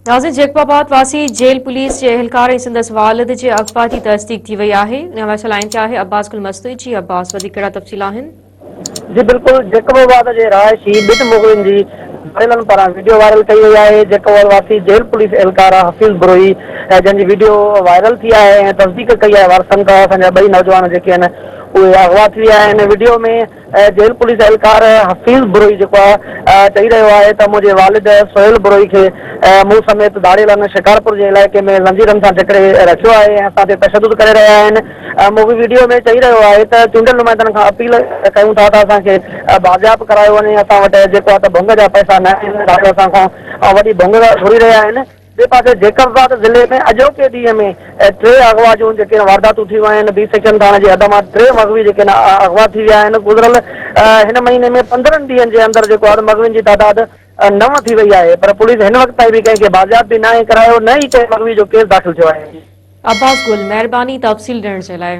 ناظرين جيڪب آباد واسي جيل پوليس جي اهلڪار ۽ سندس والد جي اغوا جي تصديق ٿي وئي آهي ان حوالي سان لائين تي آهي عباس گل مستوئي جي عباس وڌيڪ ڪهڙا تفصيل آهن. جي بلڪل جيڪب آباد جي رهائشي ٻن مغوين جي ڌاڙيلن پاران وڊيو وائرل ڪئي وئي آهي جيڪب آباد واسي جيل پوليس اهلڪار حفيظ بروهي جنهن جي وڊيو وائرل ٿي آهي ۽ تصديق ڪئي آهي وارثن ته اسان جا ٻئي نوجوان جيڪي آهن اهي اغوا ٿي ويا آهن وڊيو ۾ جيل پوليس اهلڪار حفيظ بروهي جيڪو آهي چئي رهيو آهي ته منهنجي والد سهيل بروهي کي مون سميت ڌاڙيلن شڪارپور جي علائقي ۾ زنجيرن سان جڪڙي رکيو آهي ۽ اسان تي تشدد ڪري رهيا آهن مووي وڊيو ۾ چئي رهيو آهي ته چونڊيل نمائندن کان اپيل ڪيون ٿا ته اسان کي بازياب ڪرايو وڃي اسان وٽ جيڪو آهي ته ڀنگ جا پئسا نه آهن ڌاڙيل اسان کان وڏي ڀنگ گهري رهيا آهن. ٻئي پاسي جيڪب آباد ضلعي ۾ اڄوڪي ڏينهن ۾ ٽي اغوا جون جيڪي وارداتون ٿيون آهن، بي سيڪشن ٿاڻي جي حد مان ٽي مغوي جيڪي اغوا ٿي ويا آهن، گذريل هن مهيني ۾ 15 ڏينهن جي اندر جيڪو آهي مغوين جي تعداد نو ٿي وئي آهي پر پوليس هن وقت تائين به ڪنهن کي بازياب به ناهي ڪرايو نه ئي ڪنهن مغوي جو ڪيس داخل ٿيو آهي. عباس گل مهرباني تفصيل ڏيڻ جي لاء.